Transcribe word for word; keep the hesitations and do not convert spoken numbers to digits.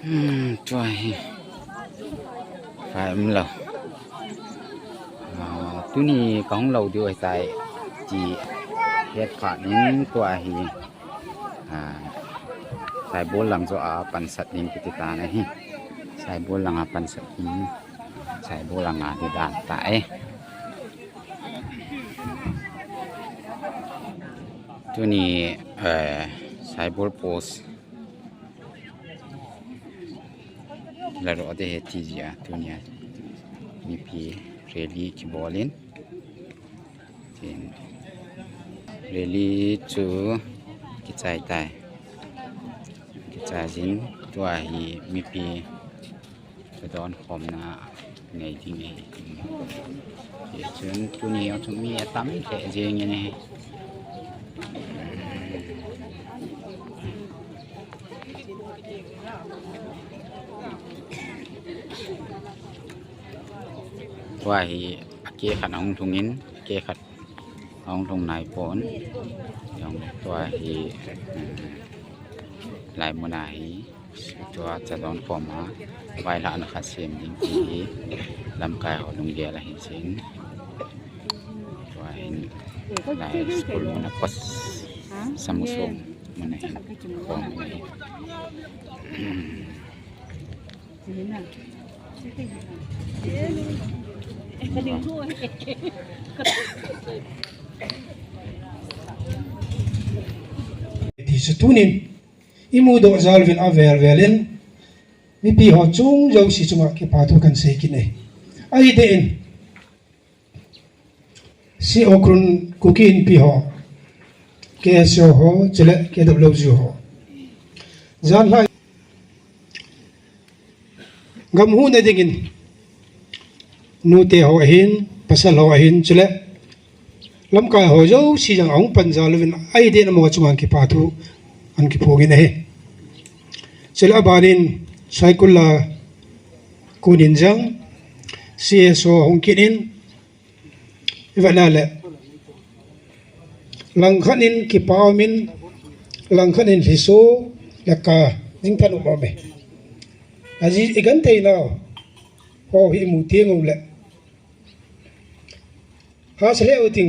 Hmm, tua hi. Fai um lo. Ah, tuni kahung lo diu ahitai. Ti het phat in tua hi. Ah, Saibol lang joh a pansat ding kiti tan ahi. Saibol lang a pansat ding. Saibol lang a di dan ta e. Tuni, eh, Saibol post. Laro de he ti jia tunia. Mipi rally kibol in. Tin rally chu kichai tai. Kichai jin tua hi mipi kidon khomna nei ding ahi. Hichun tuni a chu mi atam lheh jeng in ahi. Tua hi a ke khat ahung lhung in, ke khat ahung lhung nai pon. Jong tua hi, um, lai mun a hi. Tua cha don khom a, vailhahna khat sem ding ti hi, lamkai ho lunggel ahi jin. Tua hin, lai school mun a post, samusung mun a hin, khom mun a hin. Ti chu tunin, imu doh jal uvin avel vel in, mipi ho chung jouse chunga kipa thu kan sei kit e. Ahi deh in, C O Krun Kuki Inpi ho, K S O ho, chule K W G ho. Janhi gam huhna dingin, nute ho ahin, pasal ho ahin, chule lamkai ho jouse jong ahung pan jal uvin, ahi deh in amaho chunga kipa thu an kiphong in ahi. Chule abanin Saikul a konin jong C S O hung kit in, i vet na le, langkhat in kipa um in, langkhat in lhiso le ka jingthat um um e. Ajeh i genthei nau ho hi imu teng u le, hahsa lheh u ting